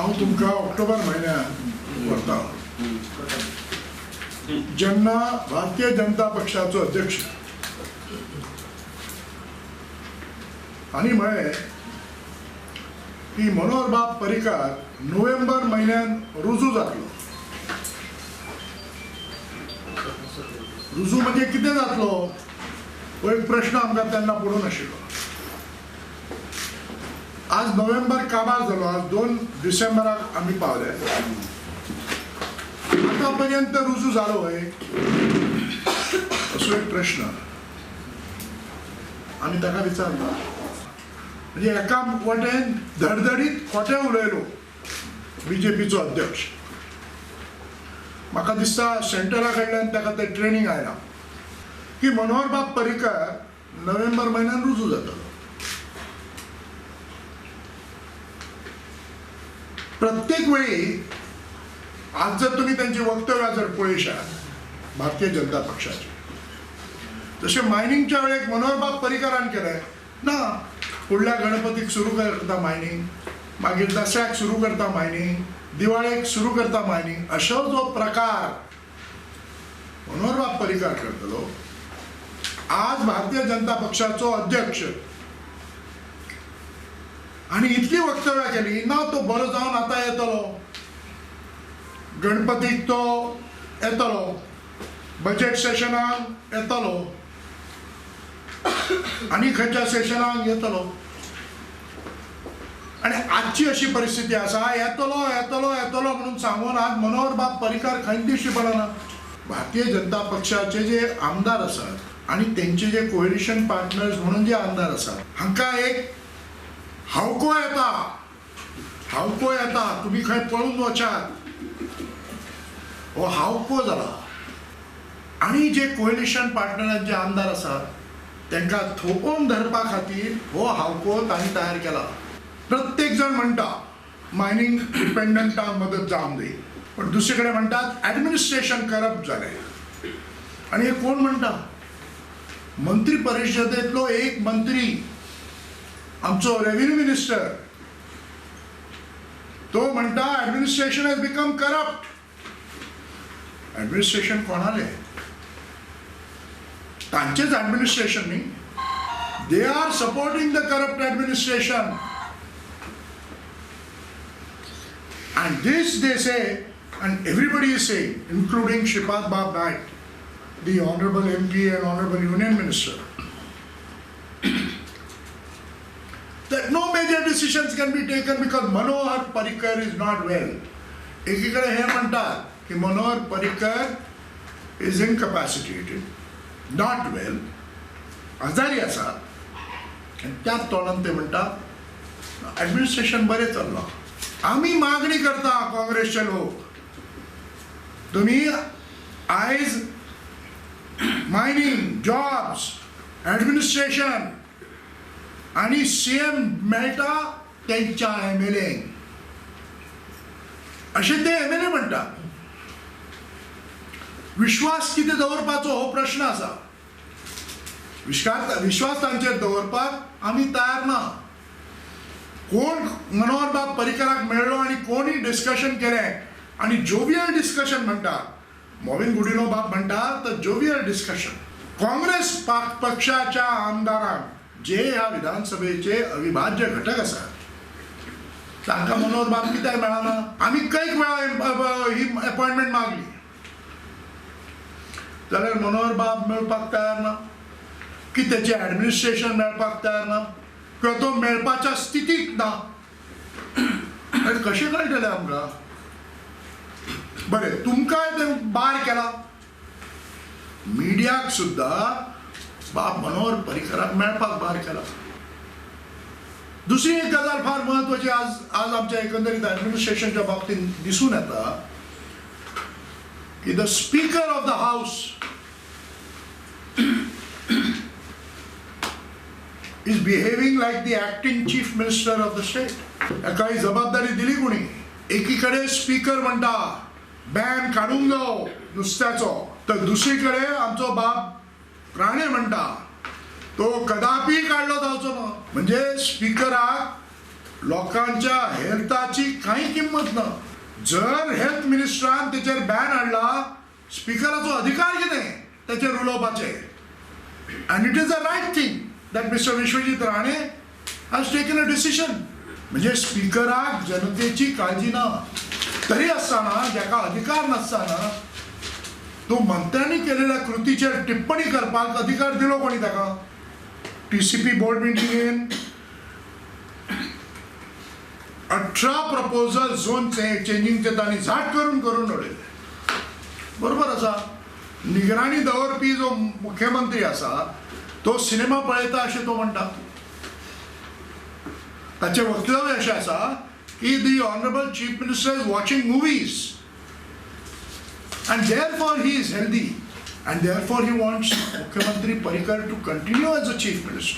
हांव तुमकां ऑक्टोबर म्हयन्यात व्हरता, जेन्ना भारतीय जनता पक्षाचो अध्यक्ष आनी म्हळें की मनोहरबाब पर्रीकार नोव्हेंबर म्हयन्यात रुजू जातलो. रुजू म्हणजे कितें जातलो हो एक प्रश्न आमकां तेन्ना पडून आशिल्लो. आज नोव्हेंबर काबार जालो, आज 2 डिसेंबराक आमी पावले. आतां पर्यंत रुजू जालो हय असो एक प्रश्न आमी ताका विचारला. म्हणजे एका वटेन धडधडीत खोटें उलयलो बीजेपीचो अध्यक्ष. म्हाका दिसता सेंटरा कडल्यान ताका तें ट्रेनींग आयलां की मनोहरबाब पर्रीकार नोव्हेंबर म्हयन्यान रुजू जातलो. प्रत्येक वेळी आज जर तुम्ही त्यांची वक्तव्यां जर पळयशात भारतीय जनता पक्षाची, जशें मायनिंगच्या वेळेक मनोहरबाब पर्रीकारान केलें ना, फुडल्या गणपतीक सुरू करता मायनिंग, मागीर दसऱ्याक सुरू करता मायनिंग, दिवाळेक सुरू करता मायनिंग, अशो जो प्रकार मनोहरबाब पर्रीकार करतलो. आज भारतीय जनता पक्षाचो अध्यक्ष आनी इतली वक्तव्यां केली ना, तो बरो जावन आतां येतलो, गणपतीक तो येतलो, बजेट सेशनाक येतलो आनी खंयच्या सेशनाक येतलो. आनी आजची अशी परिस्थिती आसा, येतलो येतलो येतलो म्हणून सांगून आज मनोहरबाब पर्रीकार खंय दिश्टी पडना. भारतीय जनता पक्षाचे जे आमदार आसात आनी तेंचे जे कोएलिशन पार्टनर्स म्हणून जे आमदार आसात हांकां एक हावको येता, हावको येता, तुमी खंय पळून वचात, हो हावको जाला. आनी जे कोएलिशन पार्टनरांचे आमदार आसात तांकां थोपोवन धरपा खातीर हो हावको तांणी तयार केला. प्रत्येक जण म्हणटा मायनिंग डिपेंडंटांक मदत जावंक जाय, पण दुसरे कडेन म्हणटात ॲडमिनिस्ट्रेशन करप्ट जालें. आनी हे कोण म्हणटा? मंत्री परिशदेंतलो एक मंत्री, आमचो रेव्हेन्यू मिनिस्टर, तो म्हणटा administration has become corrupt. Administration कोणालें? तांचेच ॲडमिनिस्ट्रेशन न्ही, they are supporting the corrupt administration. And this they say, and everybody is saying, including Shripad Bab Naik, the Honorable MP and Honorable Union Minister, that no major decisions can be taken because Manohar Parrikar is not well. एकीकडे हे म्हणतात की Manohar Parrikar is incapacitated, not well, आजारी आसा, आनी त्याच तोंडान ते म्हणटात ॲडमिनिस्ट्रेशन बरें चल्लां. आमी मागणी करता काँग्रेसचे लोक, तुम्ही आयज मायनिंग, जॉब्स, ॲडमिनिस्ट्रेशन आनी सी एम मेळटा तेंच्या एम एल ए, अशें ते एम एल ए म्हणटा. विश्वास कितें दवरपाचो हो प्रश्न आसा. विश्वास तांचेर दवरपाक आमी तयार ना. कोण मनोहरबाब पर्रीकाराक मेळ्ळो आनी कोणी डिस्कशन केलें आनी जोवियल डिस्कशन म्हणटा, मॉविन गुडिन्हो बाब म्हणटा तर जोवियल डिस्कशन. काँग्रेस पक्षाच्या आमदारांक जे ह्या विधानसभेचे अविभाज्य घटक आसात तांकां मनोहरबाब कित्याक मेळना? आमी कैक वेळा ही अपॉयंटमेंट मागली जाल्यार मनोहरबाब मेळपाक तयार ना, की तेचें ॲडमिनिस्ट्रेशन मेळपाक तयार ना, किंवा तो मेळपाच्या स्थितीत ना. आनी कशें कळटलें आमकां? बरें, तुमकांय तें बार केला, मिडियाक सुद्दां बाब मनोहर पर्रीकाराक मेळपाक बार केला. दुसरी एक गजाल फार म्हत्वाची आज आज आमच्या एकंदरीत ॲडमिनिस्ट्रेशनच्या बाबतींत दिसून येता की the speaker of the house is behaving like the acting chief minister of the state. ताका ही जबाबदारी दिली कोणी? एकीकडे स्पीकर म्हणटा बॅन काडूंक जावो नुस्त्याचो, तर दुसरीकडे आमचो बाब राणे म्हणटा तो कदापी काडलो जावचो ना. म्हणजे स्पीकराक लोकांच्या हेल्थाची कांय किंमत ना. जर हेल्थ मिनिस्टरान तेचेर बॅन हाडला, स्पिकराचो अधिकार कितें तेचेर उलोवपाचें? And it is a right thing that Mister Vishwajit Rane has taken a decision. म्हणजे स्पिकराक जनतेची काळजी ना, तरी आसतना जाका अधिकार नासतना तो मंत्र्यांनी केलेल्या कृतीचेर टिप्पणी करपाक अधिकार दिलो कोणी ताका? टीसीपी बोर्ड मिटिंगेन 18 प्रपोजल झोन चेंजिंगचे तांणी झाट करून करून उडयले. बरोबर आसा, निगराणी दवरपी जो मुख्यमंत्री आसा तो सिनेमा पळयता अशें तो म्हणटा. ताचें वक्तव्य अशें आसा की the honourable chief minister is watching movies and therefore he is healthy and therefore he wants मुख्यमंत्री Parrikar to continue as a chief minister.